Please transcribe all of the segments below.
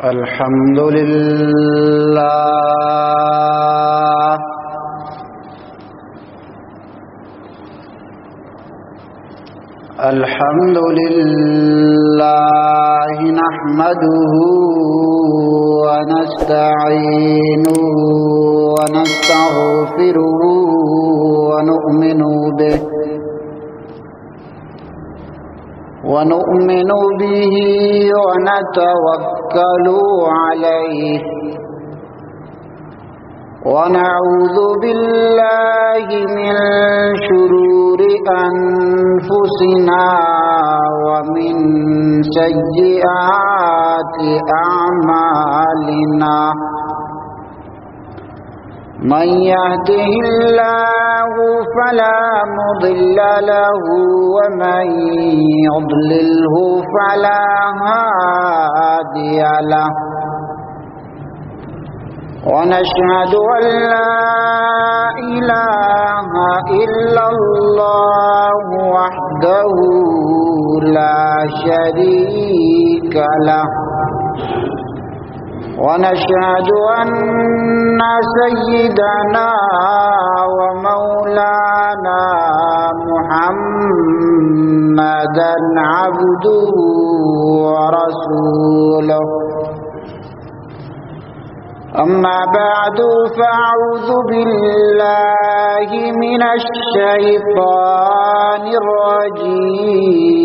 الحمد لله. الحمد لله نحمده ونستعينه ونستغفره ونؤمن به، ونؤمن به ونتوكل عليه، ونعوذ بالله من شرور أنفسنا ومن سيئات أعمالنا. من يهده الله فلا مضل له ومن يضلله فلا هادي له. ونشهد أن لا إله إلا الله وحده لا شريك له، ونشهد أن سيدنا ومولانا محمدا عبده ورسوله. أما بعد، فأعوذ بالله من الشيطان الرجيم.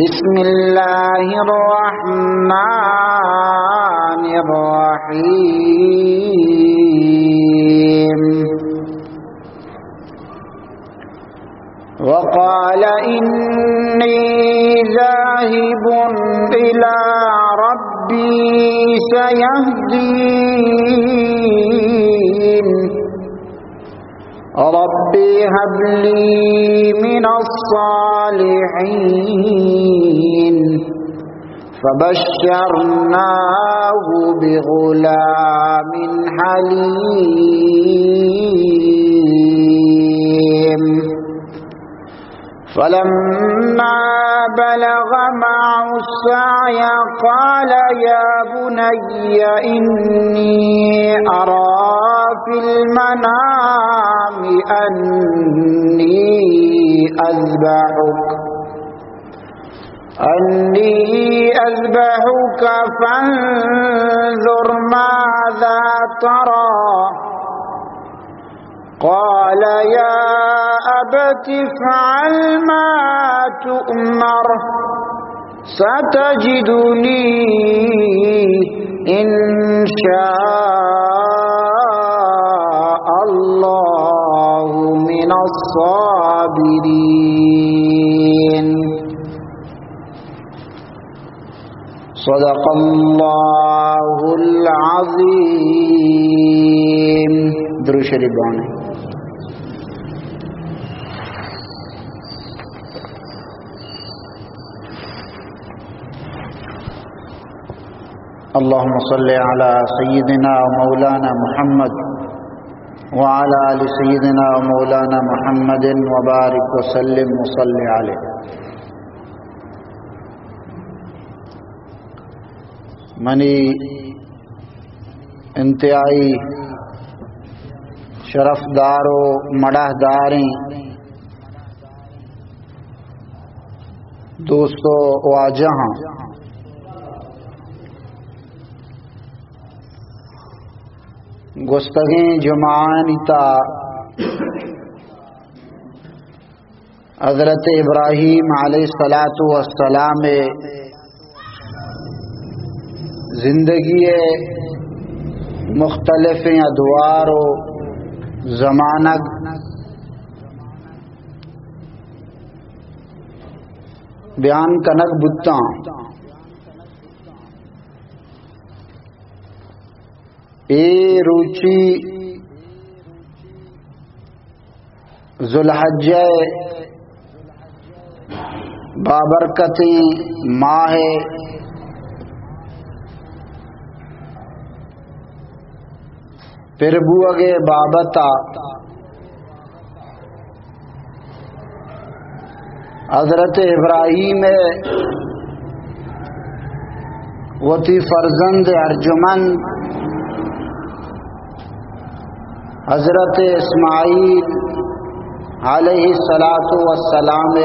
بسم الله الرحمن الرحيم. وقال إني ذاهب إلى ربي سيهدين. رب هب لي من الصالحين. فبشرناه بغلام حليم. فلما بلغ معه السعي قال يا بني إني أرى في المنام أني أذبحك، أني أذبحك فانظر ماذا ترى. قال يا أبت افعل ما تؤمر، ستجدني إن شاء الله من الصابرين. صدق الله العظيم. درود شریف بوانیں. اللهم صل على سيدنا ومولانا محمد وعلى آل سيدنا ومولانا محمد وبارك وسلم وصل عليه. منی انتہائی شرفدار و مڑاہداریں دوست و واجہاں، گوستگیں جمعہانی تہا حضرت ابراہیم علیہ الصلوۃ والسلام ءِ زندگی ءِ مختلفیں ادوار و زمانگ بیان کنگ بوتاں۔ اے روچی ذوالحجہ ءِ بابرکتیں ماہ ءِ پر بوگ ءِ بابت ءَ حضرت ابراہیم ءِ وتی فرزند ارجمند حضرت اسماعیل علیہ الصلوۃ والسلام ءِ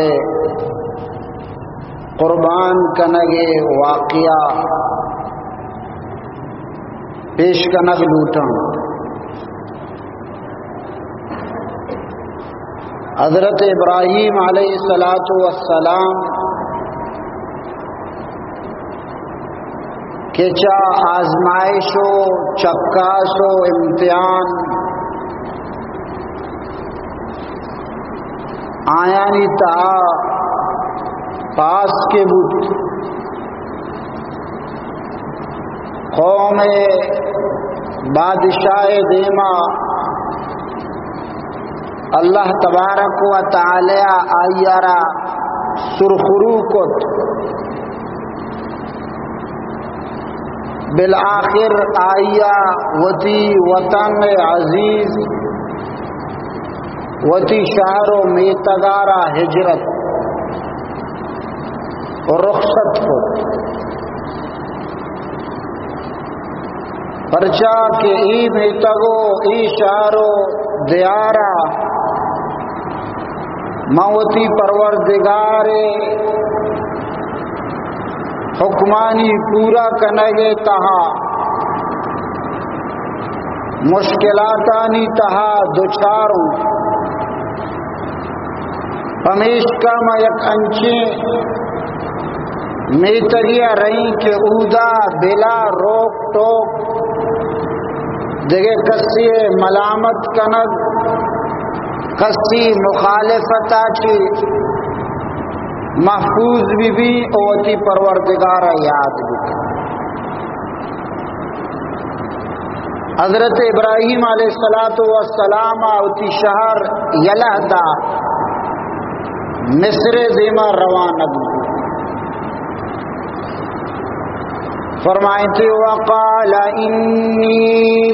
قربان کنگ ءِ واقعہ پیش کنگ لوٹاں۔ حضرت ابراہیم علیہ الصلوۃ والسلام کہ چہ آزمائش و چکاس و امتحان آیانی تہا پاس کہ بوت، قوم بادشاہ دیما اللہ تبارک و تعالی آئی را سرخرو کت۔ بالآخر آئی وتی وطن عزیز، وتی شہر و میتگا را ہجرت و رخصت کت۔ پرچا کہ اے میتگ و اے شہر و دیارا من وتی پروردگار ءِ حکمانی پورا کنگ ءِ تہا مشکلاتانی تہا دچار اوں۔ پمیشکا ما یک انچیں میتگے ءَ رہیں کہ اودا بلا روک ٹوک، دگہ کسی ءِ ملامت کنگ، کسی مخالفت ءَ چہ محفوظ بہ بی و وتی پروردگار ءَ یاد بہ بی۔ حضرت ابراہیم علیہ الصلوۃ والسلام ءَ وتی شہر یلہ دا، مصر ءِ دیما روانگ بوت۔ فرمائیتی، وقال انی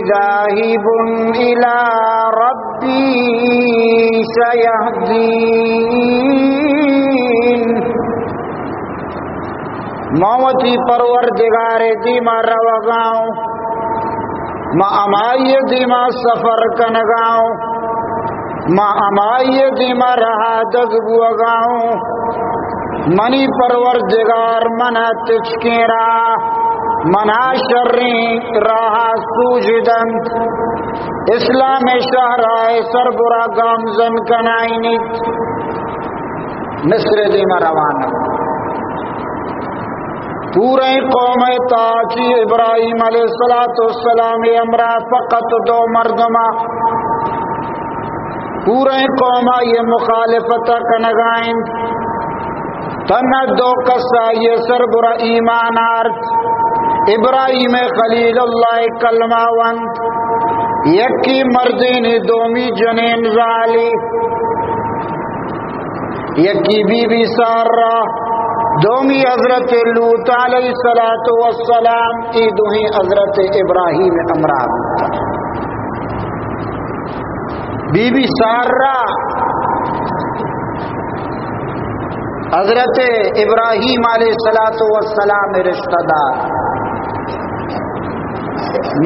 ذاہب الی ربی سیہدین۔ ما وتی پروردگار ءِ دیما روگاؤں، ما ہمائی ءِ دیما سفر کنگاؤں، ما ہمائی ءِ دیما رہادگ بوگاؤں۔ منی پروردگار منا تچکیں راہ، منا شریں راہ سوج دنت، اسلام ءِ شہرا ءِ سربرا گامزن کنائینیت۔ مصر ءِ دیما روانگ۔ پوریں قوم ءِ تہا چہ ابراہیم علیہ الصلوۃ والسلام ءِ ہمراہ فقط دو مردما، پوریں قوم آئی ءِ مخالفت کنگا انت۔ تنہا دو کس آئی ءِ سربرا ایمان آرت۔ ابراہیم خلیل اللہ کلمہ ونت، یکی مردین، دومی جنین زالی، یکی بی بی سارہ، دومی حضرت لوط علیہ الصلوۃ والسلام، اے دوہیں حضرت ابراہیم ہمراہ بوتاں۔ بی بی سارہ حضرت ابراہیم علیہ الصلوۃ والسلام ءِ رشتہ دار،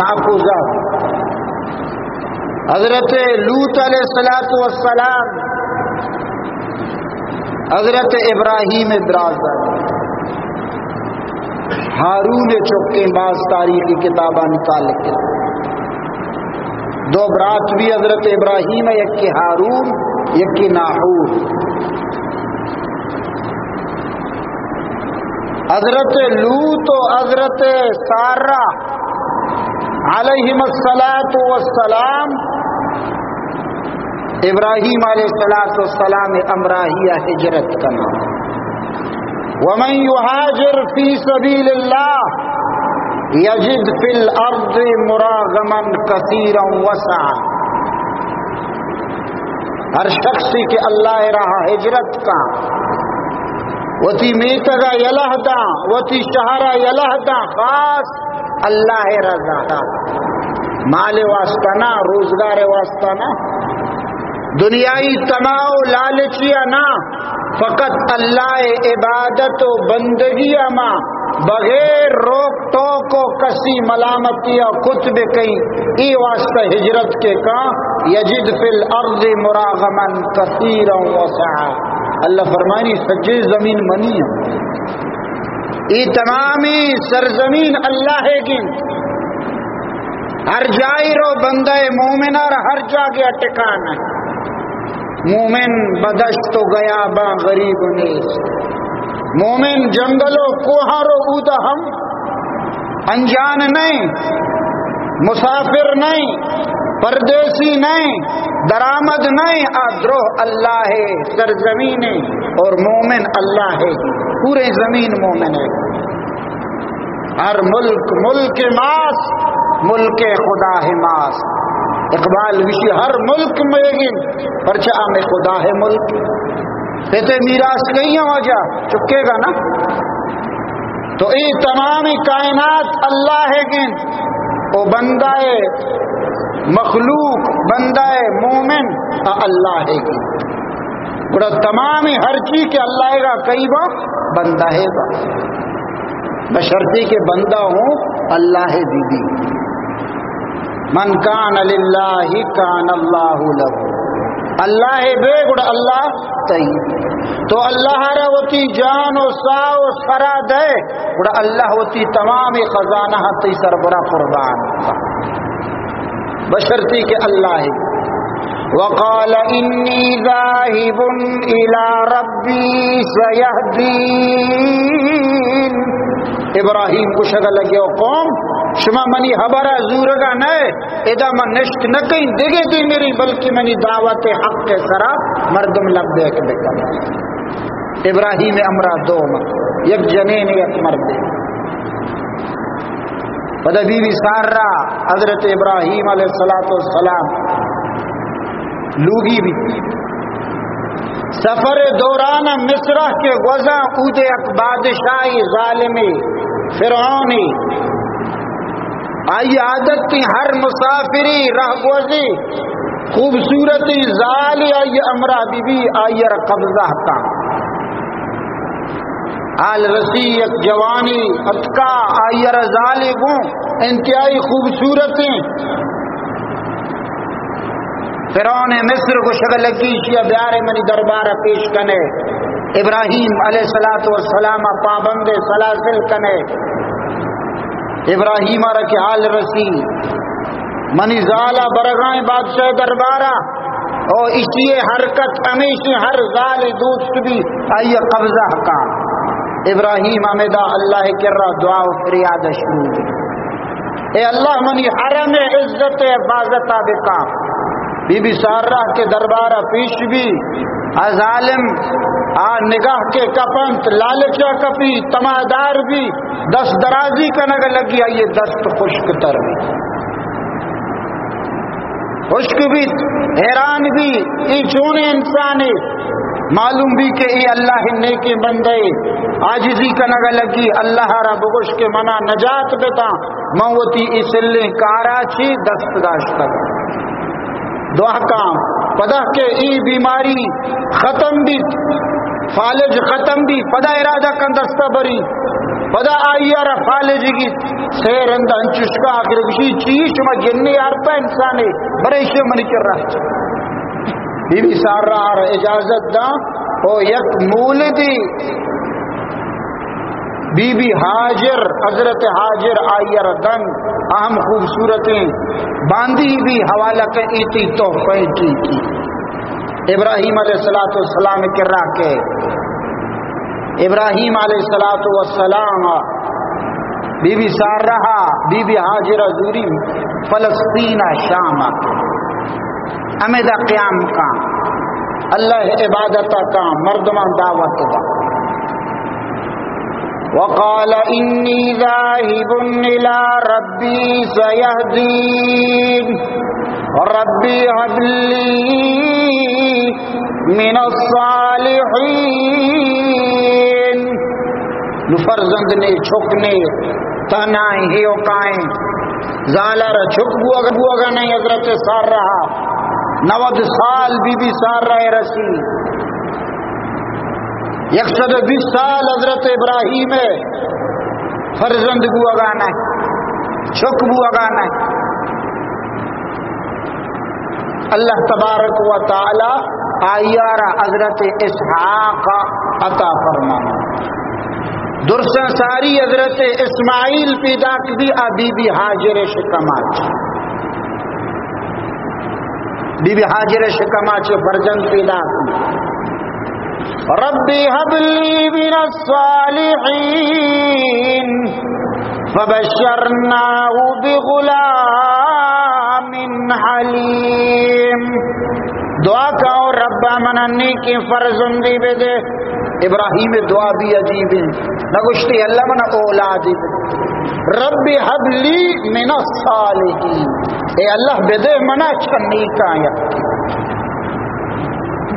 ناکوزاد۔ حضرت لوط علیہ الصلوۃ والسلام حضرت ابراہیم ءِ برازاد۔ ہارون ءِ چکیں، باز تاریخی کتابانی تعلق ءَ دو برات بی حضرت ابراہیم ءِ، یکے ہارون، یکے ناحور۔ حضرت لوط و حضرت سارہ علیہم الصلوۃ والسلام ابراہیم علیہ الصلوۃ والسلام ءِ ہمراہی ءَ ہجرت کناں۔ ومن یہاجر فی سبیل اللہ یجد فی الارض مراغما کثیرا وسعا۔ ہر شخصے کہ اللہ ءِ راہ ءَ ہجرت کاں، وتی میتگ ءَ یلہ داں، وتی شہر ءَ یلہ داں، خاص اللہ ءِ رضا، مال ءِ واسطہ نہ، روزگار ءِ واسطہ نہ، دنیائی طمع و لالچی ءَ نہ، فقط اللہ ءِ عبادت و بندگی ءَ ما بغیر روک ٹوک و کسی ملامتی ءَ کت بہ کئیں، اے واسطہ ہجرت کہ کاں، یجد فی الارض مراغما کثیرا وسعا۔ اللہ فرمانی، سجے زمین منی اِنت۔ اے تمامی سرزمین اللہ ئیگ اِنت۔ ہر جائی رو بندہ مومن ءَ را ہر جاگہ ٹکانہ۔ مومن بدشت و گیاباں غریب نیست۔ مومن جنگل و کوہاں رو، اودا ہم انجان نئیں، مسافر نئیں، پردیسی نئیں، درآمد نئیں، آ دروہ اللہ ئے سرزمین ئے اور مومن اللہ ئے، پورے زمین مومن ئے۔ ہر ملک ملک ماست، ملک خدا ماست۔ اقبال گوشی، ہر ملک مئیگ اِنت، پرچہ آ مئے خدا ئے ملک۔ پت ءِ میراث کئی اِنت واجہ، چکے گا نا۔ تو اے تمامی کائنات اللہ ئیگ اِنت۔ او بندہ ئے مخلوق، بندہ ئے مومن، آ اللہ ئیگ اِنت۔ گڑا تمامی ہر چی کہ اللہ ئیگ اِنت، کئی با؟ بندہ ئیگ اِنت۔ بشرطی کہ بندہ ہوں اللہ ئے بی بی۔ من کان للہ کان اللہ لہ۔ اللہ ئے بے گڑا اللہ تئی۔ تو اللہ ءَ را وتی جان و ساہ و سرا دئے، گڑا اللہ وتی تمامی خزانہ تئی سربرا قربان۔ بشرطی کہ اللہ ئے۔ وقال انی ذاہب الی ربی سیہدین۔ ابراہیم گوشگ لگی، او قوم، شما منی حبر ءَ زورگ ءَ نئے، ادا من نشت نہ کئیں، دگہ دے میری، بلکہ منی دعوت حق ءِ سرا مردم لبیک بکن۔ ابراہیم ءِ ہمراہ دو مرد، یک جنین، یک مردے۔ پدا بی بی سارہ حضرت ابراہیم علیہ الصلوۃ والسلام لوگی بیت۔ سفر دوران مصر کہ گوزاں، اود یک بادشاہی ظالمی فرعونی، آئی عادت تھی ہر مسافری رہگوزی خوبصورتی زالی آئی ہمراہ بی بی، آئی را قبضہ کن۔ حال رسی یک جوانی اتکا، آئی را زالی گوں انتہائی خوبصورتیں۔ فرعون مصر گوشگ لگی، ایشی ءَ بیارے منی دربار ءَ پیش کنے۔ ابراہیم علیہ الصلوۃ والسلام ءَ پابند سلاسل کنے۔ ابراہیم ءَ را کہ حال رسی، منی زال ءَ برگائیں بادشاہ دربار ءَ، او ایشی حرکت ہمیشی، ہر زال دوست بی آئی قبضہ کن۔ ابراہیم ہمدا اللہ کرا دعا و فریاد شروع بی۔ اے اللہ، منی حرم عزت حفاظت بکا۔ بی بی سارہ کے دربار پیش بی، آ ظالم، آ نگاہ کے کپنت، لالچا کپی، تمادار بی، دست درازی کنگ لگی، آئی دست خشک تر بی۔ خشک بیت، حیران بی، اے چونیں انسانے؟ معلوم بی کہ اے اللہ نیکیں بندے، عاجزی کنگ لگی، اللہ را بگوش کہ منا نجات بتا، من وتی اے سلیں کارا چی دست داشتگ۔ دعا کاں، پدا کہ اے بیماری ختم بیت، فالج ختم بیت، پدا ارادہ کن دستا بری، پدا آئی را فالج گیت۔ سے رند انچشکا آخر گوشی، چی شما جنی آرتا انسانے، برے ایشی منی چرا۔ بی بی سارہ را اجازت دا، او یک مولدی بی بی ہاجر، حضرت ہاجر آئی را دن، اہم خوبصورتیں باندی بی حوالہ کہ ایتی تحفہ کی کی۔ ابراہیم علیہ الصلوۃ والسلام کرا کہ ابراہیم علیہ الصلوۃ والسلام بی بی سارہ، بی بی ہاجر زوری فلسطین شام، ہمدا قیام کاں، اللہ عبادت کاں، مردمان دعوت دا۔ وقال إني ذاهب إلى ربي سيهدين، رب هب لي من الصالحين۔ نو فرزند نے، چک نے، تنہائیں، ہیوکائیں، زالا را چک بوگ، بوگا نہیں۔ حضرت سارہ، نود سال بی بی سارہ رسی، یک سد و بیست سال حضرت ابراہیم ہے۔ فرزند بوگا نہ، چک بوگا نہ۔ اللہ تبارک و تعالی آئیارا حضرت اسحاق عطا فرمانا۔ درساں ساری حضرت اسماعیل پیداک بی، آ بی بی ہاجر شکماچ۔ بی بی ہاجر شکماچ فرزند پیداک بی۔ رب هب لي من الصالحين فبشرناه بغلام حليم۔ دعا کہو، ربا منا نیکیں فرزندی بدے۔ ابراہیم دعا بھی عجیب ہے، نہ گوشتے اللہ منا اولادی بدے۔ رب هب لي من الصالحين، اے اللہ بدے منا چہ نیکاں یک۔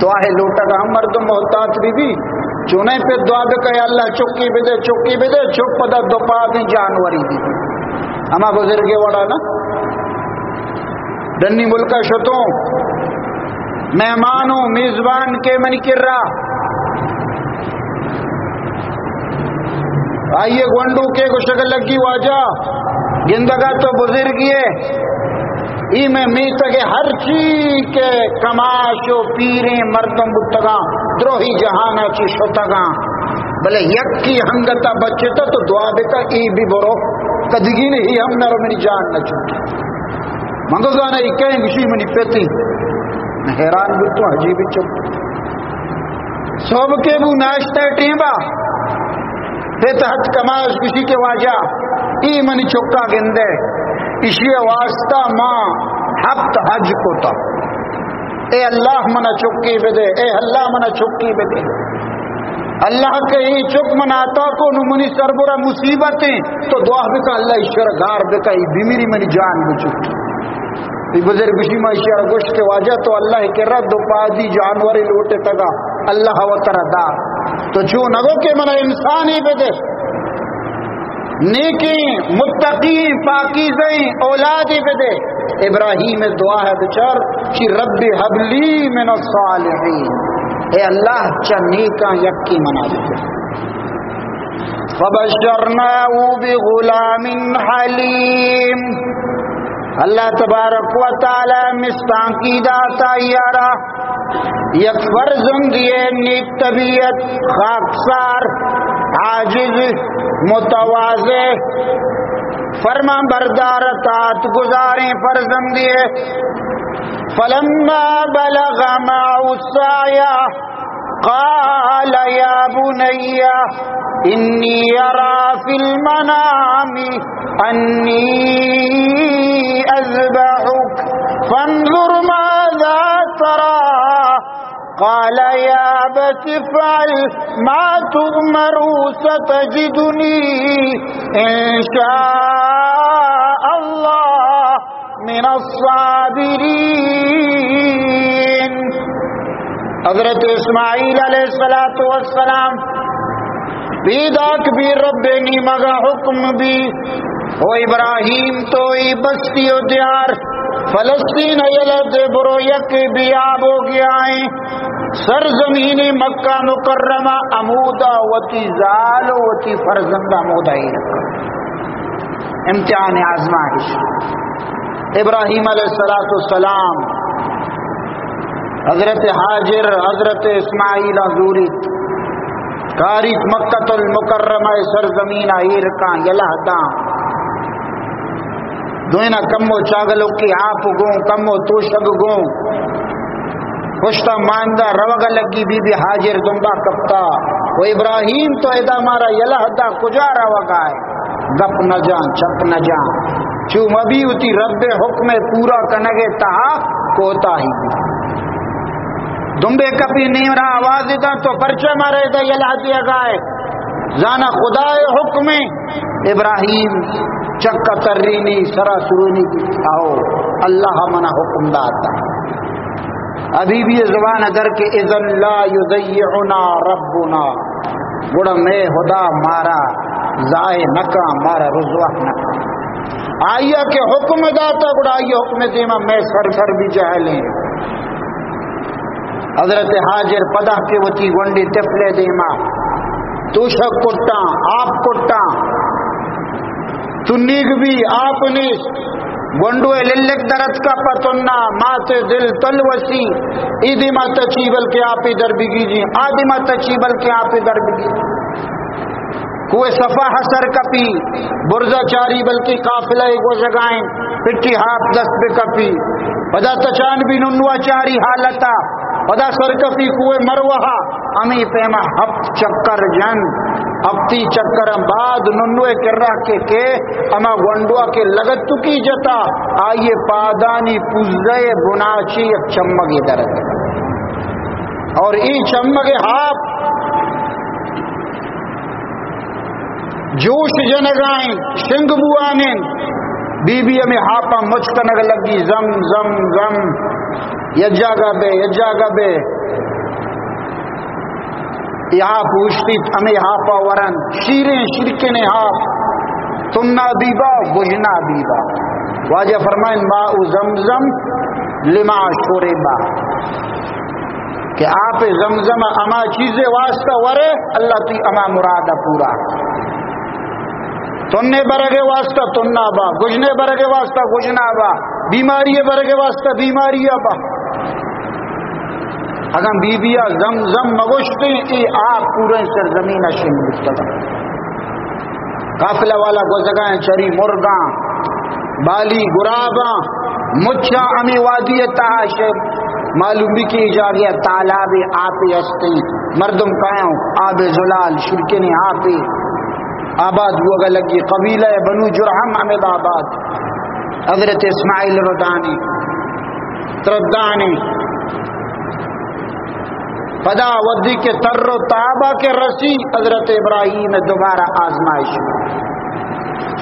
دعا ہے لوٹگا ہم مردم محتاط بی بی، چونیں پہ دعا بکا، اے اللہ چکی بدے، چکی بدے، چک پدا دو پا بی جانوری بی۔ ہما بزرگے وڑا نا، ڈنی ملکا شتوں، مہمانوں، میزبان کے منی کرا۔ آئیے گونڈو کے گوشگ لگی، واجہ گندگا تو بزرگی ہے، ای میں میتگ ہر چی کے کماش و پیریں مردم بوتگاں، دروہی جہانا چی شتگاں، بلے یکی ہنگتا بچتا تو دعا بکا، ای بھی برو، کدگی نہیں ہم نرو، منی جان نہ چھوٹی۔ من گو زانا ای کہیں گوشی منی پتی۔ من حیران بوتوں، عجیب چپ۔ صبح کے بو ناشتہ ٹیما، پت ہت کماش گوشی کہ واجہ، ای منی چکا گندے، اشی واسطہ ما ہفت حج کوتا۔ اے اللہ منا چکی بدے، اے اللہ منا چکی بدے۔ اللہ کہ ای چک من عطا کو، نو منی سربرا مصیبتیں، تو دعا بکا اللہ ایشور گار بکا، ای بمیری منی جان بچک۔ ای بزرگ گوشی، ما ایشور گوشت کہ واجہ تو اللہ کرا دو پادی جانورے لوٹتگا، اللہ وترا دا، تو چو نگو کہ منا انسانی بدے، نیکیں، متقیں، پاکیزیں اولادی بدے۔ ابراہیم دعا ہے بچار، چی رب هب لي من الصالحين، اے اللہ چہ نیکاں یکی منا بدے۔ فبشرناه بغلام حليم۔ اللہ تبارک و تعالی مستانکی داتا یارا یک فرزندی نیک طبیعت، خاکسار، عاجز، متواضع، فرمان بردار، اطاعت گزاریں فرزندی۔ فلما بلغ معه السعي قال يا بني إني أرى في المنام أني أذبحك فانظر ماذا ترى قال يا أبت افعل ما تؤمر ستجدني إن شاء الله من الصابرين۔ حضرت اسماعیل علیہ الصلوۃ والسلام پیداک بی، رب نیمگا حکم بی، او ابراہیم تو ای بستی و دیار فلسطین یلہ دے، برو یک بیا بوگیائیں سرزمین مکہ مکرمہ، امودا وتی زال و وتی فرزند امودا ایر کن۔ امتحان آزمائش۔ ابراہیم علیہ الصلوۃ والسلام، حضرت ہاجر، حضرت اسماعیل زوریت، کاریت مکۃ المکرمہ سرزمین ایر کاں، یلہ داں۔ دوئیناں کمو چاگلوکی آپ گوں، کمو توشگ گوں۔ پشتا ماندا روگ لگی، بی بی ہاجر دمبا کپتا۔ و ابراہیم تو ادا مارا یلہ دا، کجا روگائے؟ گپ نہ جان، چپ نہ جان۔ چو مبی وتی رب حکم پورا کنگے تہا کوتاہی۔ دمبے کپی نیم را آواز دا، تو پرچہ مارا ادا یلہ دیگائے؟ زانا خدائے حکم۔ ابراہیم چکا ترینی، سرا سرونی، آؤ، اللہ منا حکم داتا۔ ابھی بھی یہ زبان در کہ اذن لا یضیعنا ربنا، گڑا میں خدا مارا ضائع نہ کاں، مارا رسوا نہ کاں۔ آئیا کہ حکم داتا، گڑا آئی حکم دیما میں سر سر بھی جہلیں۔ حضرت ہاجر پدا کہ وتی گونڈیں طفلے دیما توشگ کٹاں، آپ کٹاں، تنیگ بی، آپ نیست۔ گونڈو ءِ للک درتکا پہ تنا، مات ءِ دل تلوسی۔ اے دیما تچی بلکہ آپے در بگیجی، آ دیما تچی بلکہ آپے در بگیجی۔ کوہ صفا سر کپی، برزا چاری بلکہ قافلہ گوزگائیں، پٹی ہاپ دست بکپی۔ پدا تچان بی ننوا چاری حالتا، پدا سر کپی کوہ مروہا۔ ہمے پیما ہپت چکر جن، ہپتی چکر بعد ننوے کرا کہ، کہ ہما گونڈوا کہ لگتکی جتا، آئیے پادانی پوزے بناچی یک چمگے درت۔ اور ای چمگے ہاپ جوش جنگائیں، شنگ بوانیں۔ بی بی ہمے ہاپا مچ کنگ لگی، زم زم زم، یک جاگہ بے، یک جاگہ بے۔ اے ہاپ اوشتیت، ہمے ہاپا ورن، شیریں شیرکنیں ہاپ، تنا بیبا، گژنا بیبا۔ واجہ فرمائیں، ماء زمزم لما شربا، کہ آپ زمزم ہما چیزے واسطہ ورے، اللہ تئی ہما مراد پورا۔ تنے برگے واسطہ تنا با، گژنے برگے واسطہ گژنا با، بیماری برگے واسطہ بیماری با۔ اگاں بی بیا زمزم مگوشتیں، اے آپ پوریں سرزمین شنگ بوتگا۔ قافلہ والا گوزگائیں چری مرگاں، بالی گراباں، مچاں ہمے وادی تہا شے۔ معلوم بی کہ اے جاگہ تالاب آپے ہستیں، مردم کایاں آب زلال شرکنے آپے۔ آباد بوگا لگی، قبیلہ بنو جرہم ہمے آباد۔ حضرت اسماعیل رو دانی، تردانی۔ پدا وھدے کہ تر و تابا کہ رسی، حضرت ابراہیم دوبارہ آزمائش۔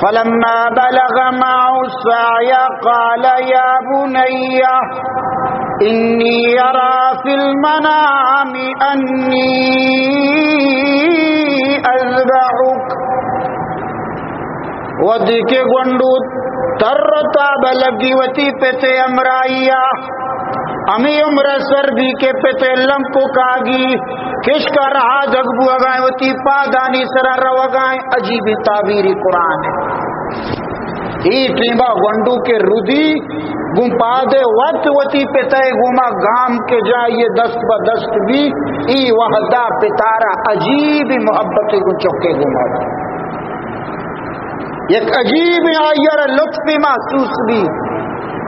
فلما بلغ معه السعي قال يا بني إني أرى في المنام أني أذبحك۔ وھدے کہ گونڈو تر و تاب لگی وتی پت ہمراہیا، ہمے عمر سر بی کہ پت لنکو کاگی کشکا رہا دگ بوگائیں، وتی پادانی سرا روگائیں۔ عجیب تعبیر قرآن ہے۔ اے ٹیما گونڈو کہ ردی گوں پادے وت وتی پتئے گوما گام کہ جائیے دست بہ دست بی، اے وھدا پتارا عجیب محبت گوں چکے گوما۔ یک عجیب آئیارا لطف محسوس بی۔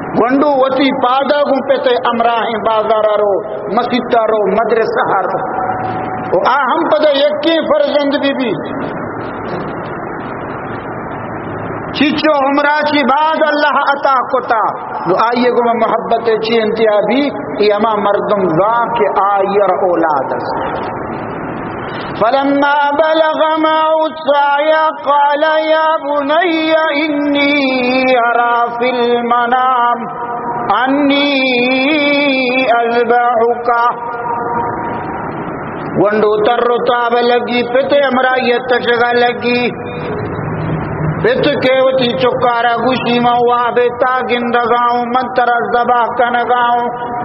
گونڈو وتی پادا گوں پت ہمراہیں بازارا رو، مسیتا رو، مدرسہ رو۔ و آ ہم پدا یکیں فرزند بی بی۔ چیچو عمرا چی بعد اللہ عطا کتا۔ نو آئیے گوما محبت چی انتہا بی، اے ہما مردم زان کہ آئیارا اولاد است۔ فلما بلغ معه السعي قال يا بني إني أرى في المنام أني أذبحك۔ گونڈو تر و تاب لگی، پت ہمراہی تچگا لگی۔ پت کہ وتی چکارا گوشی، من وابے تا گندگاؤں، من ترا ذبح کنگاؤں۔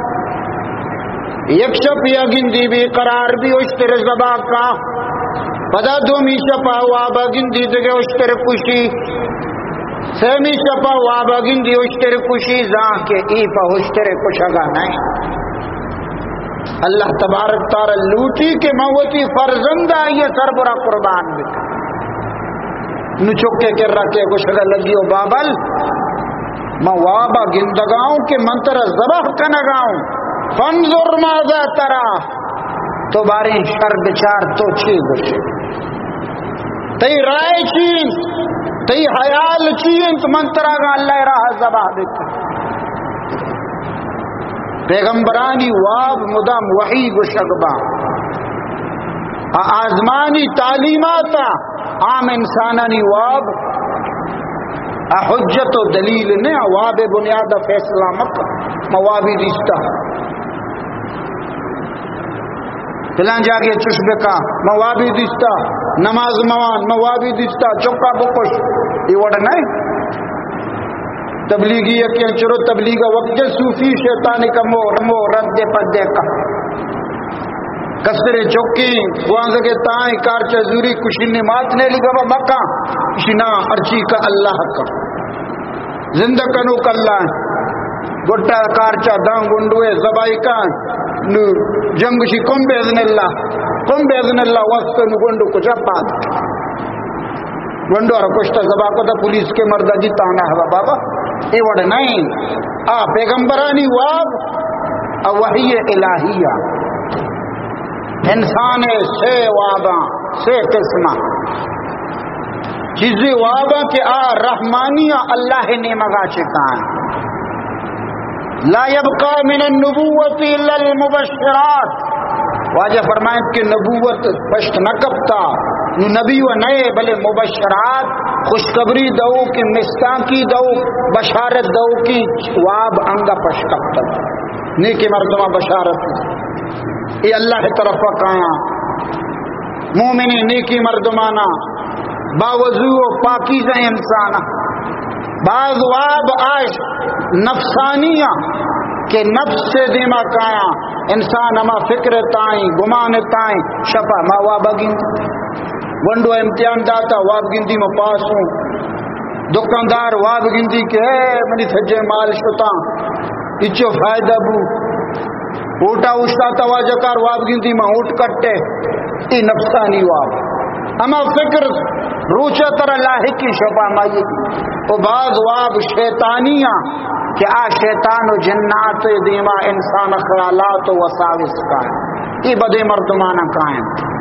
یک شپ یا گندی بی قرار بی اشتر ذبح کا۔ پدا دومی شپا وابا گندی دگہ اشتر کشی۔ سیمی شپا وابا گندی اشتر کشی، زان کہ ای پہ اشتر کشگا نہیں۔ اللہ تبارک تعالی لوٹی کہ من وتی فرزند آئیے سربرا قربان بکن۔ نو چکے کرا کہ گوشگا لگی، او بابل، من وابا گندگاؤں کہ من ترا ذبح کنگاؤں۔ فانظر ماذا ترى، تو باریں شر بچار، تو چی گوشے؟ تئی رائے چی انت؟ تئی حیال چی انت؟ من ترا گا اللہ راہ ذبح بکن۔ پیغمبرانی واب مدام وحی گوشگ با۔ آ آزمانی تعلیمات، عام انسانانی واب آ حجت و دلیل نہ، آ واب بنیاد فیصلہ مکن۔ ما وابی دیستا۔ پلان جاگے چش بکا، ما وابی دیستا۔ نماز موان، ما وابی دیستا۔ چکا بکش، یہ وڑ نہیں۔ تبلیغی یکیں چرو تبلیغ وقت صوفی شیطان کمو رمو رد پدے کا۔ کستریں چکیں گوانزگے تائیں کارچا زوری، کشی نی مات نیلی بابا مکاں، کشی نا، ہرچی کا اللہ کا، زندہ کنوک اللہ۔ گٹا کارچا داں گنڈوے زبائی کان، نو جنگشی کم بے اذن اللہ، کم بے اذن اللہ واسطے نو گنڈو کجا پاد۔ گنڈو را کشتا زبا کو تا پولیس کے مردا جی تانا ہوا بابا، اے وڑ نہیں۔ آ پیغمبرانی واب، آ وحی الہیہ۔ انسان سے واباں، سے قسمہ۔ چیزی واباں کہ آ رحمانی، اللہ نیمگا چکان۔ لا يبقى من النبوة إلا المبشرات۔ واجہ فرمائیں کہ نبوت پشت نہ کپتا، نو نبی و نئے، بلے مبشرات، خوشخبری دو کی، مستاں کی دو، بشارت دو کی واب انگا پشت کپتا۔ نیکی مردمہ بشارت، اے اللہ طرف کایاں۔ مومنی نیکی مردمانا، باوضو و پاکیزہ انسانا۔ بعض واب آش نفسانی آں کہ نفس سے دیما کایاں، انسان ہما فکر تائیں، گمان تائیں، شپا ما واب گندی۔ گونڈو امتحان داتا، واب گندی ما پاس ہوں۔ دکاندار واب گندی کہ اے منی تھجے مال شتاں، اچو فائدہ بو۔ اوٹا اوشتاتا واجہ کار، واب گندی ما اوٹ کٹے۔ اے نفسانی واب۔ اما فکر روچا ترا لاحقی، شپا مائی۔ و بعض واب شیطانی آں کہ آ شیطان و جنات دیما انسان خیالات و وساوس کا۔ اے بدے مردمانا کائیں۔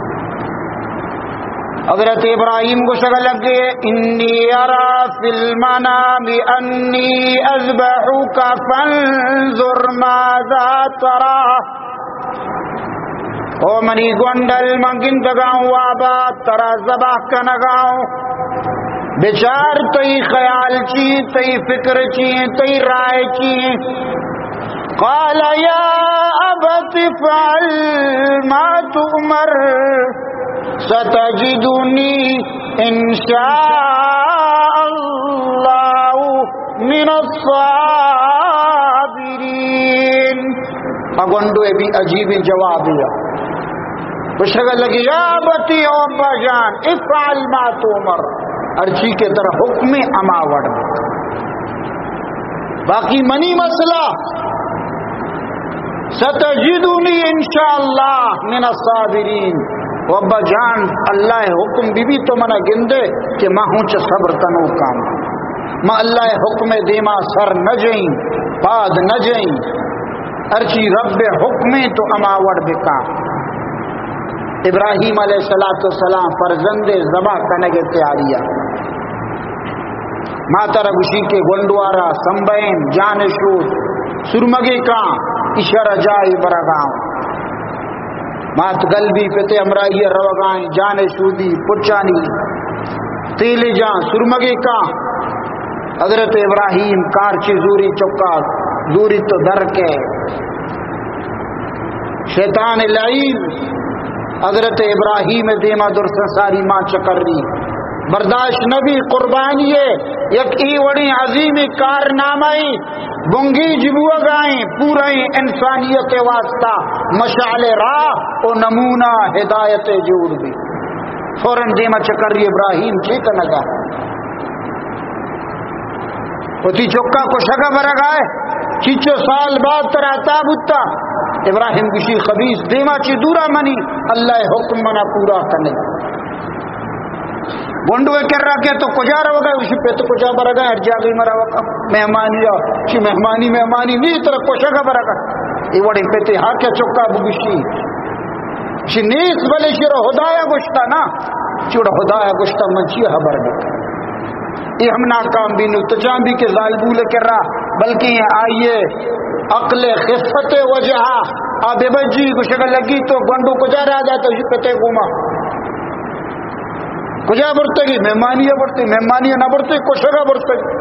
حضرت ابراہیم گوشگ لگے، انی ارا فی المنام انی اذبحک فانظر ماذا تری۔ او منی گونڈل، من گندگاؤں وابا ترا ذبح کنگاؤں، بچار تئی خیال چی، تئی فکر چی، تئی رائے چی۔ قال يا أبت افعل ما تؤمر ستجدني إن شاء الله من الصابرين۔ اگونڈو بی عجیب جواب یا۔ گوشگ لگی، یا ابتی، او ابا جان، افعل ما تؤمر، ہرچی کہ ترا حکم ہما وڑ بکن۔ باقی منی مسئلہ، ستجدنی ان شاء اللہ من الصابرین۔ و ابا جان، اللہ حکم بی بی تو منا گندے کہ ما ہوں چہ صبر کنوکاں۔ ما اللہ حکم دیما سر نہ جئیں، پاد نہ جئیں۔ ہرچی رب حکمیں تو ہما وڑ بکا۔ ابراہیم علیہ الصلوۃ والسلام فرزند ذبح کنگ تیاری۔ ماترا گوشی کہ گونڈوارا سمبھین، جان شود، سرمگے کاں، اشارہ جائے برگاں۔ مات گل بی، پتے ہمراہی روگائیں، جان شودی، پچانی تیل جان، سرمگے کاں۔ حضرت ابراہیم کارچی زوری چکا، زوری تو در کے۔ شیطان لعین حضرت ابراہیم دیما درسن ساری ماں چکری۔ برداشت نبی، قربانی ہے، یک ای وڑی عظیم کارنامہ ای۔ بنگیج بوگائیں پورئیں انسانیت واسطہ مشعل راہ و نمونہ ہدایت جوڑ بی۔ فوراً دیما چکری ابراہیم چی کنگا؟ وتی چکا کشگا برگائے، چیچو سال بعد ترا عطا بوتا۔ ابراہیم گوشی، خبیث، دیما چی دورا منی، اللہ حکم منا پورا کنے۔ گونڈو ء کرا کہ تو کجا روگا؟ اسی پت کجا برگا؟ ہر جاگہ مرا وقا مہمانی آ، چی مہمانی، مہمانی نی، ترا کشگا برگا۔ اے وڑیں پتے ہا کہ چکا بگوشی، چی نیست، بلے شیر خدایا گوشتا نا، چوڑ خدایا گوشتا من چی خبر بکن؟ اے ہم ناکام بی۔ نو تچان بی کہ زالبول کرا، بلکہ آئیے عقل خفت وجہ آ بے بجی گوشگا لگی تو گونڈو کجا را جاتا؟ اسی پتے گوما۔ کجا برتگی؟ مہمانی ء برتی، مہمانی ء نہ برتی، کشگ ء برتی۔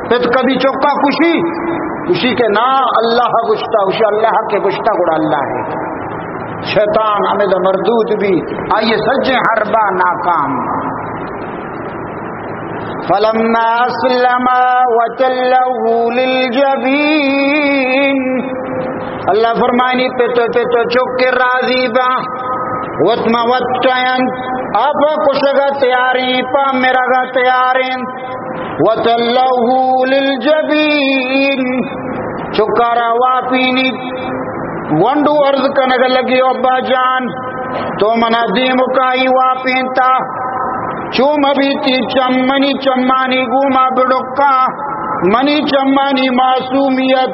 پت کبھی چکا کشی، کشی کہ نا، اللہ گشتا، کشی اللہ کے گشتا، گڑا اللہ ہے۔ شیطان ہمیں مردود بھی، آئیے سجے حربا ناکام۔ فلما اسلما وتله للجبین۔ اللہ فرمانی، پتو پتو چک راضی با، وت ما وت ٹینت، آ پہ کشگ ءَ تیاریں، پہ مرگ ءَ تیاریں۔ وتلہ للجبین، چکارا واپینی۔ گونڈو عرض کنگ لگی، ابا جان، تو منا دیمکائی واپینتا، چو مبیتی چم، منی چمانی گوما بڑکا، منی چمانی معصومیت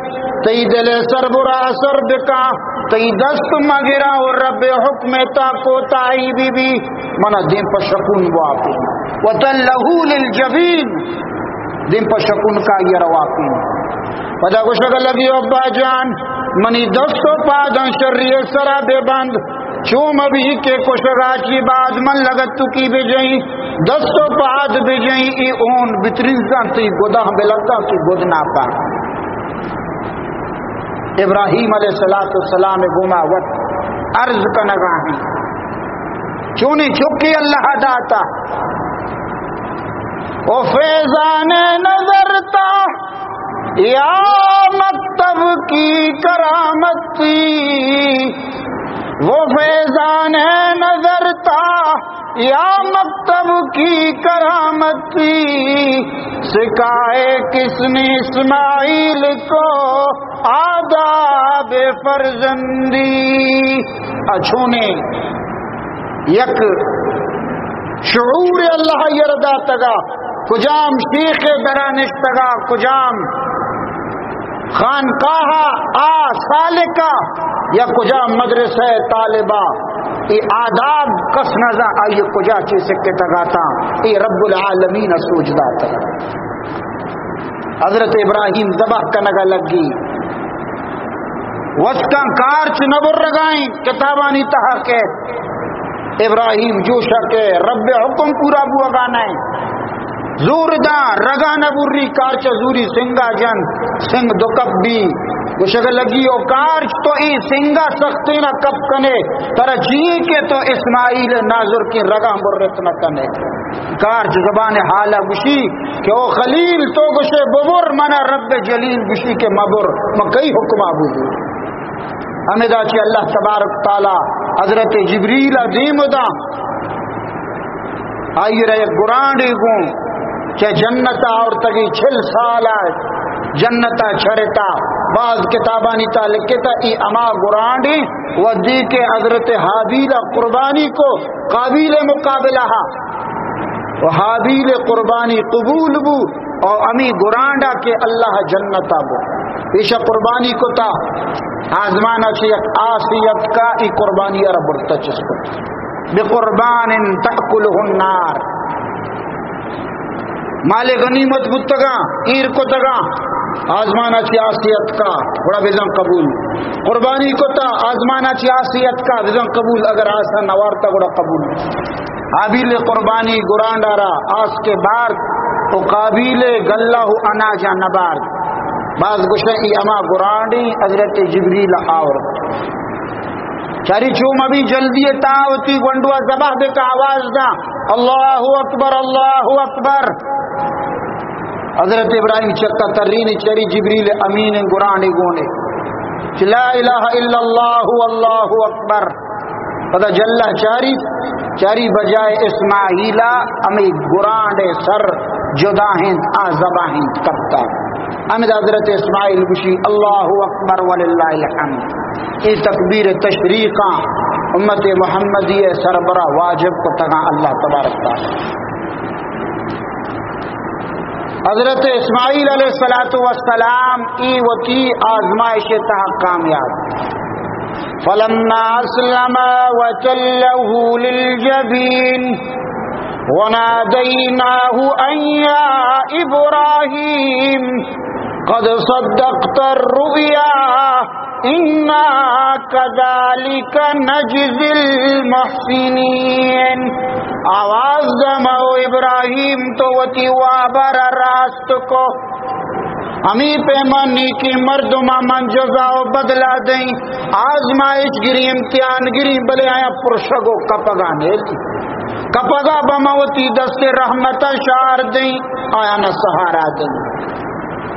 تئی دل سربرا اثر بکا، تئی دست مگرا و رب حکم تا کوتاہی بی بی، منا دیم پہ شکون واپین۔ وتلہ للجبین، دیم پہ شکون کا یہ رواپین۔ پدا گوشگ لگی، ابا جان، منی دست و پاداں شری سرا بے بند، چو مبی کہ کشگا چی بعد من لگت تو کی بجئی، دست و پاد بجئی، ای اون بترین زان تی گداں بلگا کی گد ناپا۔ ابراہیم علیہ الصلوۃ والسلام گوما وت عرض کنگا ہیں، چونی چکی اللہ داتا، او فیضان نظر تا یا مکتب کی کرامت تھی، وہ فیضان نظر تا یا مکتب کی کرامت تھی، سکھائے کس نے اسماعیل کو آداب فرزندی۔ اچھونے یک شعور اللہ یر داتگا، کجام شیخ درا نشتگا، کجام خانقاہ آ سالکا یا کجام مدرسہ طالبا، اے آداب کس نزا آئی کجا چی سکتگاتا، اے رب العالمین سوج داتگا۔ حضرت ابراہیم ذبح کنگا لگی۔ وسکاں کارچ نہ برگائیں، کتابانی تہا کئیت۔ ابراہیم جوشا کہ رب حکم پورا بوگا نئے۔ زور داں، رگا نہ بری، کارچ زوری سنگا جن، سنگ دو کپ بی۔ گوشگ لگی، او کارچ تو اے سنگا سختینا کپ کنے، ترا چیئے کہ تو اسماعیل نازرکیں رگاں برت نہ کنے۔ کارچ زبان حالا گوشی کہ او خلیل، تو گوشے ببر، منا رب جلیل گوشی کہ مبر، من کئی حکما بزور؟ ہمدا چہ اللہ تبارک تعالی حضرت جبریل دیم دا، آئی را یک گرانڈے گوں چہ جنت آورتگی، چل سال جنت چرتا۔ بعض کتابانی تا لکھتا، ای اما گرانڈے ودی کہ حضرت حابیل قربانی کو قابیل مقابلہ، و حابیل قربانی قبول بو، او امی گرانڈا کہ اللہ جنتا بو۔ ایشا قربانی کتا، آزمانا چہ یک آسے اتکا، ای قربانی را برتا چست کت۔ بقربان تأکلہ النار۔ مال غنیمت بوتگاں، ایر کتگاں، آزمانا چہ آسے اتکا، گڑا بزاں قبول۔ قربانی کتا، آزمانا چہ آسے اتکا، بزاں قبول۔ اگر آسا نوارتا، گڑا قبول۔ حابیل قربانی گرانڈا را آس کہ بارت، و قابیل گلہ و اناجا نبارت۔ باز گوشن، ای اما گرانڈی حضرت جبریل آورت۔ چاری چو مبی، جلدی تا وتی گونڈوا ذبح بکا، آواز دا، اللہ اکبر، اللہ اکبر۔ حضرت ابراہیم چکا ترینی، چاری جبریل امین گرانڈی گونے، چہ لا الہ الا اللہ، اللہ اکبر۔ پدا جلہ چاری، چاری بجائے اسماعیلا ہمے گرانڈے سر جدا انت، آ ذبح انت کپتا۔ ہمدا حضرت اسماعیل گوشی، اللہ اکبر وللہ الحمد۔ اے تکبیر تشریقاں امت محمدی سربرا واجب کتگاں اللہ تبارک تعالی۔ حضرت اسماعیل علیہ الصلوۃ والسلام ای وتی آزمائش تہا کامیاب۔ فلما اسلما وتلہ للجبین ونادیناہ ان یا ابراہیم قد صدقت الرؤیا انا کذالک نجزی المحسنین۔ آواز دما، او ابراہیم، تو وتی وابا را راست کو۔ ہمی پیما نیکی مردما من جزا و بدلا دئیں۔ آزمائش گری، امتحان گری، بلے آیا پرشگ و کپگا نیلی۔ کپگا بما وتی دست رحمتا شار دئیں، آیا نہ سہارا دئیں۔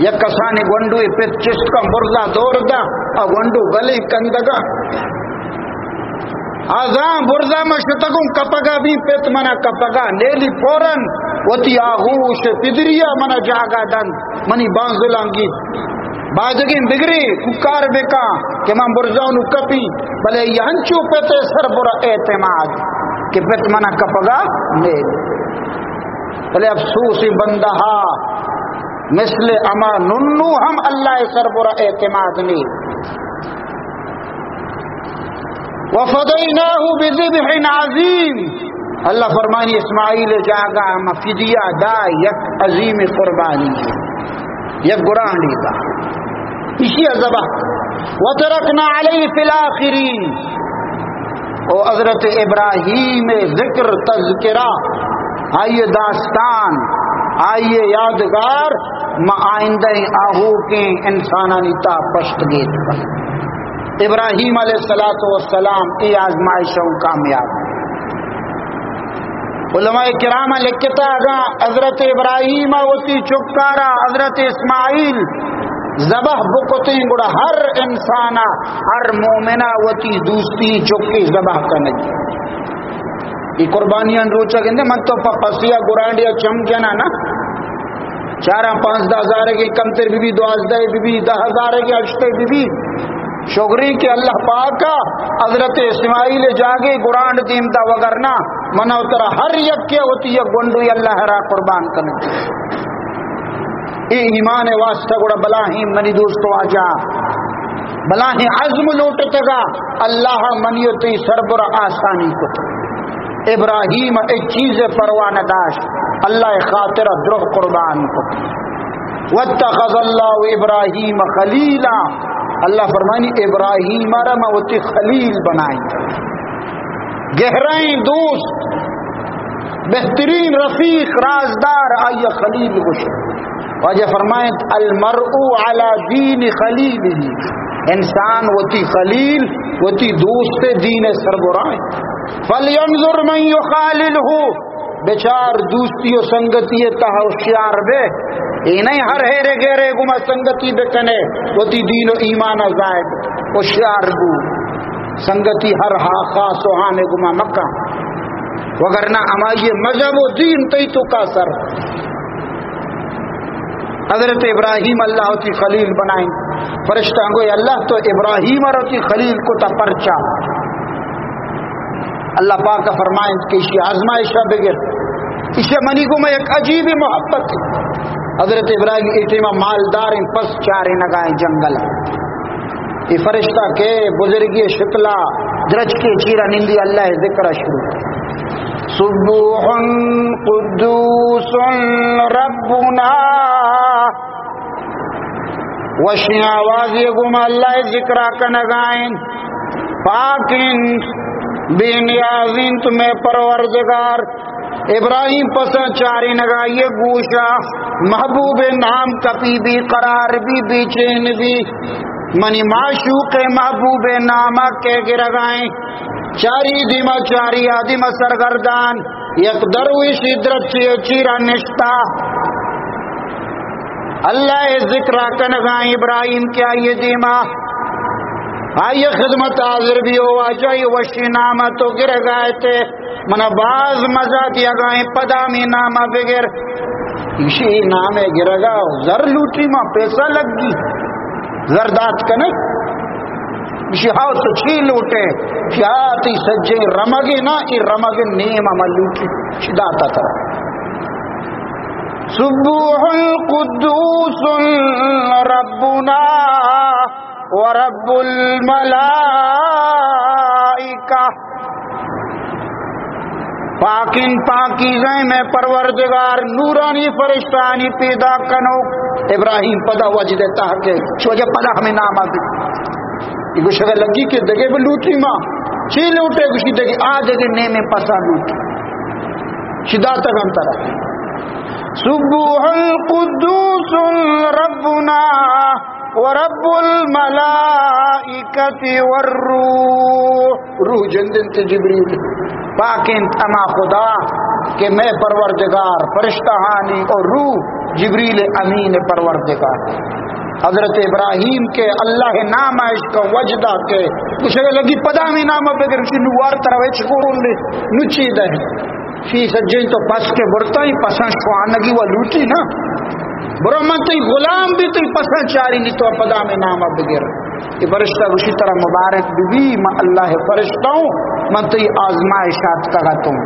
یک کسانیں گونڈوے پت چست کن، برزا دور دا، آ گونڈو بلے کندگا۔ آ زان برزا من شتگوں کپگا بی، پت منا کپگا نیلی، فوراً وتی آغوش پدریا منا جاگا دنت، منی بانزلانگی بادگیں بگری کوکار بکاں کہ من برزا نو کپی، بلے ای انچو پت سربرا اعتماد کہ پت منا کپگا نیلی۔ بلے افسوس بندہا مثل اما ننو ہم اللہ سربرا اعتماد نیلی۔ وفدیناہ بذبح عظیم، اللہ فرمانی اسماعیل جاگا ہم فدیہ دا، یک عظیم قربانی، یک گرانڈی دا۔ اسی ذبح، وترکنا علیہ فی الاخرین، او حضرت ابراہیم ذکر، تذکرہ، آئی داستان، آئی یادگار ما آئندہ آہوکیں انسانانی تا پشت گیت۔ ابراہیم علیہ الصلوۃ والسلام ای آزمائشوں کامیاب۔ علماء کرام لکھتا، اگاں حضرت ابراہیم وتی چکارا حضرت اسماعیل ذبح بکتیں، گڑا ہر انسانا، ہر مومنا وتی دوستی چکی ذبح کنگی۔ ای قربانیاں روچا گندے، من تو پہ پسیا گرانڈیا چم جنا نا، چاراں پانزدہ ہزار کے کمتر بی بی، دوازدہ بی بی، دہ ہزار کے ہشتے بی بی، شگری کہ اللہ پاکا حضرت اسماعیل جاگے گرانڈ دیم دا، وگرنا منا ترا ہر یک کے ہوتی یک گنڈو اللہ را قربان کرنے۔ اے ایمان واسطہ گڑا بلاہیں منی دوست واجہ، بلاہیں عزم لوٹتگا، اللہ منی و تئی سربرا آسانی کت۔ ابراہیم اے چیز پرواہ نہ داشت، اللہ خاطر درہ قربان کت۔ واتخذ اللہ ابراہیم خلیلا، اللہ فرمانی ابراہیم را ما وتی خلیل بنائیں۔ گہرائیں دوست، بہترین رفیق، رازدار، آئی خلیل گوش۔ واجہ فرمائیں، المرء علی دین خلیلہ، انسان وتی خلیل، وتی دوست دین سربرائیں۔ فلینظر من یخاللہ، بچار دوستی و سنگتی تہا ہوشیار بے، اے نہیں ہر ہیرے گیرے گما سنگتی بکنے، وتی دین و ایمان زائد، ہوشیار بو۔ سنگتی ہر ہا-، خاص و عام گما مکہ، وگرنہ ہمائی مذہب و دین تئی توکا سر۔ حضرت ابراہیم اللہ وتی خلیل بنائیں۔ فرشتہ گوئے، اللہ تو ابراہیم را وتی خلیل کتا پرچا؟ اللہ پاک فرمائیں کہ اشی آزمائشہ بگر، اشی منی گوما یک عجیب محبت۔ حضرت ابراہیم اے ٹیما مالداریں، پس چارینگائیں جنگل۔ اے فرشتہ کہ بزرگی شکلا درچکے چیرا نندی اللہ ذکر شروع۔ سبوح قدوس ربنا، وشیں آوازے گوما اللہ ذکرا کنگائیں۔ پاکیں، بے نیازیں تو میں پروردگار۔ ابراہیم پسا چارینگا یہ گوشا، محبوب نام کپی بی، قرار بی، بے چین بی۔ منی معشوق محبوب ناما کہ گرگائیں۔ چاری دیما، چاری آدیما سرگردان، یک درویشی درچی چیرا نشتا۔ اللہ ذکرا کنگائیں ابراہیم کہ آئی دیما، آئی خدمت حاضر بی، او واجہ، وشی نام تو گرگائے تے، منا باز مزہ دیگائیں، پدا می نام بگر۔ اشی نام گرگا زر لوٹی، ما پیسہ لگی، زر دات کنے۔ اشی ہاو تو چی لوٹے؟ کیا تی سجے رمگے نا، ای رمگ نیم ما لوٹی، چی داتا ترا۔ سبوح قدوس ربنا ورب الملائکہ۔ پاکیں پاکیزیں میں پروردگار، نورانی فرشتانی پیدا کنو۔ ابراہیم پدا وجد تحقیق، چو جب پدا ہمیں نام آ گئی۔ یہ گوشگا لگی کہ دگے بھی لوٹی ماں، چی لوٹے؟ گوشی دگے، آ دگے نیمے پسا لوٹی۔ شداتگم ترا۔ سبوح قدوس ربنا ورب الملائکۃ والروح۔ روح جند انت جبریل، پاک انت اما خدا کہ مئے پروردگار، فرشتہانی اور روح جبریل امین پروردگار۔ حضرت ابراہیم کہ اللہ نام ءَ اشکا وجدا کہ گوشگ لگی پدا ہمے نام ءَ بگر، گوشی نوں وار ترا ہچ گورون دے، نوں چی دے؟ شی سجیں تو پس کہ برتائی، پساں شوانگی و لوٹی نا۔ برو من تئی غلام بی، تئی پساں چاری نی، تو پدا ہمے نام ءَ بگر۔ اے فرشتہ گوشی ترا مبارک بی بی، من اللہ فرشتہ اوں، من تئی آزمائش آتکگتوں۔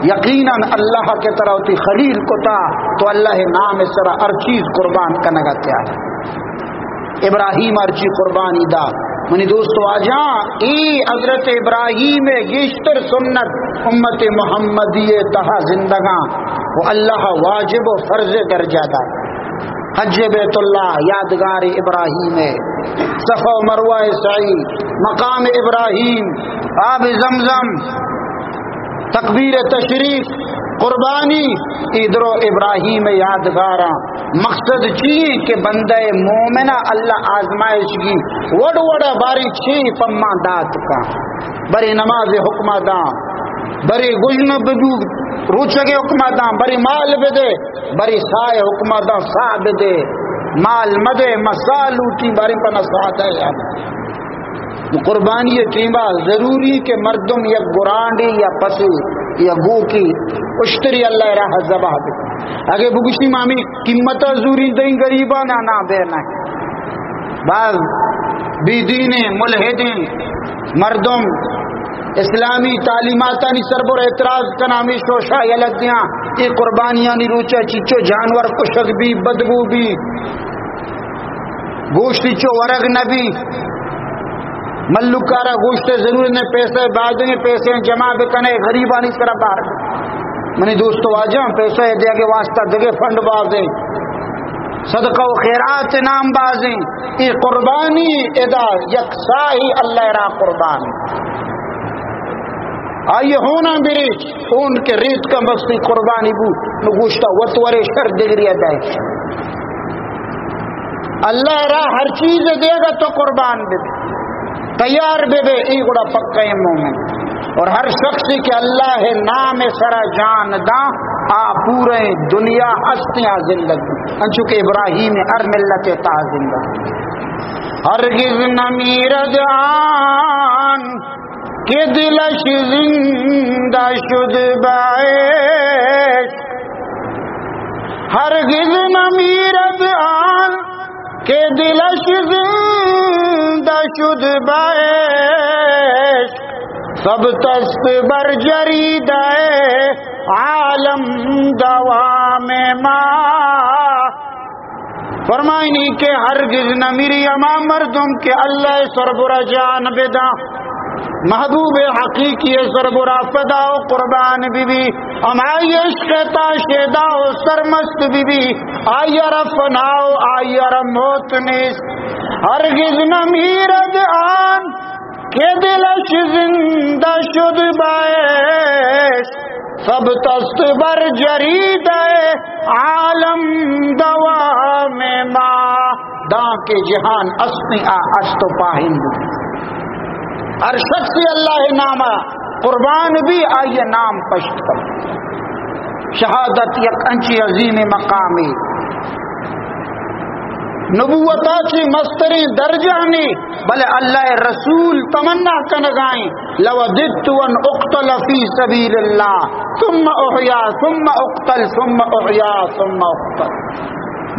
یقیناً اللہ کہ ترا وتی خلیل کتا، تو اللہ نام سرا ہر چیز قربان کنگا تیار۔ ابراہیم ہرچی قربانی دا۔ منی دوست واجہاں، اے حضرت ابراہیم گیشتر سنت امت محمدی تہا زندگاں و اللہ واجب و فرض درجہ دا۔ حج بیت اللہ، یادگار ابراہیم، صفا و مروہ سعی، مقام ابراہیم، آب زمزم، تکبیر تشریف، قربانی، اے درو ابراہیم یادگاراں۔ مقصد چی ایں کہ بندہ مومنا اللہ آزمائش گی وڑ وڑا، باریں چی پما دات کا، برے نماز حکما داں، برے گژن ببو روچگے حکما داں، برے مال بدے، برے سائے حکما داں، سا بدے، مال مدے، مسا لوٹی، باریں پنا سا دے یار۔ قربانی ٹیما ضروری کہ مردم یک گرانڈے یا پسے یا گوکے اشتری اللہ راہ ذبح بکن۔ اگے بگوشی مامی قیمت زوری دیں غریباں، نہ، نہ، بے نہ۔ بعض بی دینیں، ملحدیں مردم اسلامی تعلیماتانی سربر اعتراض کنا، ہمیں شوشا یلت دیاں، اے قربانیانی روچا چیچو جانور کشگ بی، بدبو بی، گوشت چو ورگ نبی، ملکارا گوشت ضرور نے، پیسے بازیں، پیسے جمع بکنے، غریبانی سرا بار۔ منی دوست واجہاں، پیسے دیگے واسطہ دگے فنڈ بازیں، صدقہ و خیرات نام بازیں، اے قربانی ادا یک ساہی اللہ را قربان۔ آئی ہونا بریچ، ہون کہ ریت کا مقصد قربانی بو، نو گوشتا وت ورے شر دگری ادائے۔ اللہ را ہر چیز دے گا تو قربان بے، تیار بے بے، ای گڑا پکا مومن۔ اور ہر شخص کہ اللہ نام سرا جان دا، آ پورے دنیا ہستیاں زندگ، انچو کہ ابراہیم ہر ملت تا زندگ۔ ہرگز نمیرد آن کہ دلش زندہ شد بایش، ہرگز نمیرد آن کہ دلش زندہ شد بایش، سب تست بر جریدہ عالم دوام ما۔ فرمائنی کہ ہرگز نمیری ہما مردم کہ اللہ سربرا جان بداں، محبوب حقیقی سربرا فدا و قربان بی بی، ہمائی عشق تا شیدا و سرمست بی بی، آئی را فنا و آئی را موت نیست۔ ہرگز نمیرد آن کہ دلش زندہ شد بایش، سب تست بر جریدہ عالم دوام ما۔ داں کہ جہان است آ است و پاہند۔ ہر شخص اللہ نام قربان بی، آئی نام پشت کن۔ شہادت یک انچی عظیم مقامی۔ نبوتا چی مستریں درجہ نے، بلے اللہ رسول تمنا کنگائیں، لوددت ان اقتل فی سبیل اللہ ثم احیا ثم اقتل ثم احیا ثم اقتل۔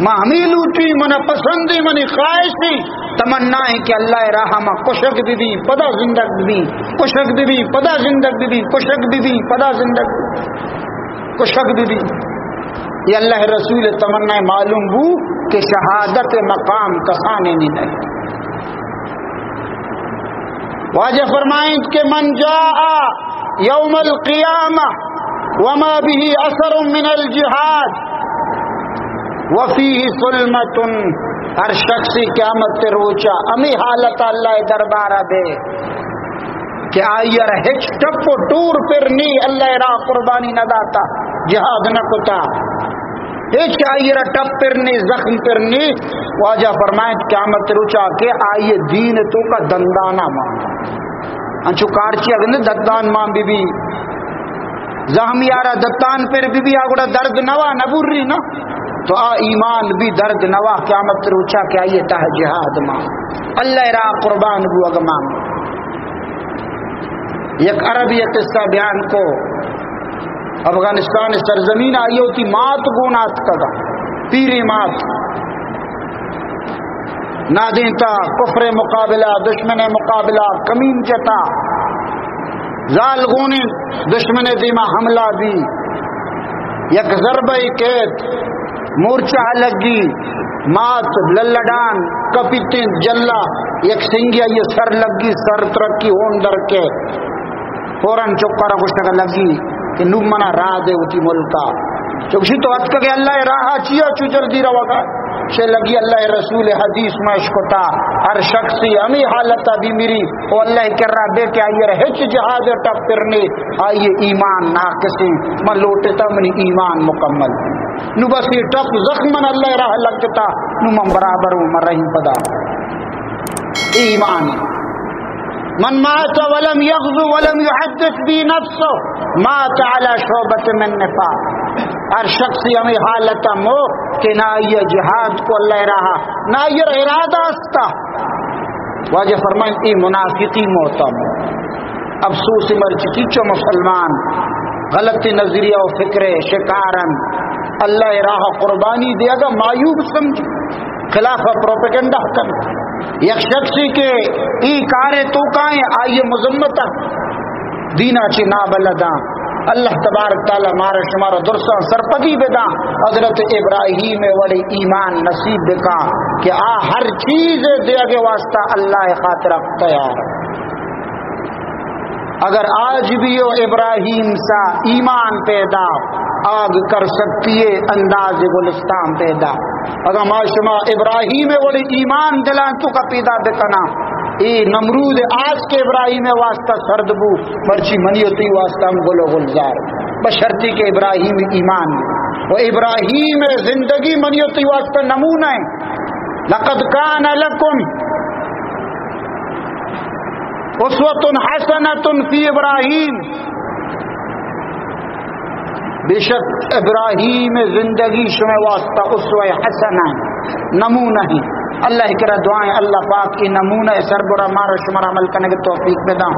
ما ہمیں لوٹی، منا پسندی، منی خواہشی تمنا ہے کہ اللہ راہ ما کشگ بی بی، پدا زندگ بی بی، کشگ بی بی، پدا زندگ بی بی، کشگ بی بی، پدا زندگ بی بی۔ کشگ بی بی۔ یہ اللہ رسول تمنا معلوم بو کہ شہادت مقام کسانے نہیں۔ واجہ فرمائیں کہ من جاء یوم القیامہ وما به اثر من الجہاد وفیہ سلمۃ، ہر شخص قیامت روچا ہمیں حالت اللہ دربارہ بے کہ آئی را ہچ ٹپ و ٹور پر نی اللہ را قربانی نہ داتا، جہاد نہ کتا، ہچ آئی را ٹپ پر نی، زخم پر نی۔ واجہ فرمائیں قیامت روچا کہ آئی دین توکا دندانا مان، انچو کارچی اگن دندان مان بی بی، زخمی آرا دتان پر بی بی، آ گڑا درد نوا نبوری نا۔ تو آ ایمان بی درد نوا قیامت روچا کہ آئی تہ جہاد ما اللہ را قربان بو اگمان۔ یک عربی قصہ بیان کو، افغانستان سرزمین آئی ہوتی مات گونات کگا، پیری مات نادینتا، کفر مقابلہ، دشمن مقابلہ، کمین جتا، زال گونین دشمن دیما حملہ بی، یک ضربہ کیت، مورچہ لگی، مات للڈان کپیتین جلا، یک سنگی آئی سر لگی، سر ترکی ہون درکے، فوراً چکر گشتگ لگی کہ نو منا راہ دے وتی ملکا۔ چوشی تو اتکگے اللہ راہ چیا چو جلدی روگا؟ چہ لگی اللہ رسول حدیث ما اشکتا، ہر شخصی ہمیں حالتا بی میری او اللہ کرا بے کہ آئی را ہچ جہاد ٹپ پر نے، آئی ایمان ناقصیں، من لوٹتا منی ایمان مکمل۔ نو بس یہ ٹپ زخم من اللہ راہ لگتا، نو من برابر ہوں، من رہی پدا۔ ایمان۔ من مات ولم یغزو ولم یحدث بی نفسه مات علی شعبۃ من نفاق۔ ہر شخصی ہمیں حالت مو کہ نہ آئی جہاد کو اللہ راہ، نہ آئی ارادہ استا۔ واجہ فرمائیں، اے منافقی موتا مو۔ افسوس مرچی چو مسلمان غلط نظریہ و فکر شکارن، اللہ راہ قربانی دے اگا معیوب سمجھ، خلاف پروپیگنڈا کن۔ یک شخصی کہ ای کارے تو کائیں آئی مذمت دینا چی نابلداں۔ اللہ تبارک تعالی مارا شمارا درساں سرپدی بداں۔ حضرت ابراہیم وڑی ایمان نصیب بکاں کہ آ ہر چیز دیگے واسطہ اللہ خاطر تیار۔ اگر آج بھی ہو ابراہیم سا ایمان پیدا، آگ کر سکتی ہے انداز گلستان پیدا۔ اگر ما شما ابراہیم وڑی ایمان دلان تو کا پیدا بکنا، اے نمرود آج کے ابراہیم واسطہ سرد بو، مرچی منی و تی واسطہ ہم گل و گلزار، بشرطی کہ ابراہیم ایمان و ابراہیم زندگی منی و تی واسطہ نمونہ ہے۔ لقد کان لکم اسوۃ حسنۃ فی ابراہیم، بے شک ابراہیم زندگی شمے واسطہ اسوہ حسنہ ہے، نمونہ ہے۔ اللہ کرا دعائیں، اللہ پاک اے نمونہ سربرا مارا شمارا عمل کنگ توفیق بداں۔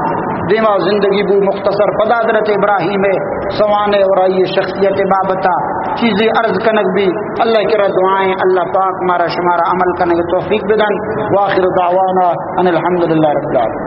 دیما زندگی بو مختصر پدا حضرت ابراہیم سوانے اور آئی شخصیت بابتا چیزیں عرض کنگ بی۔ اللہ کرا دعائیں، اللہ پاک مارا شمارا عمل کنگ توفیق بدن۔ وآخر دعوانا ان الحمدللہ رب العالمین۔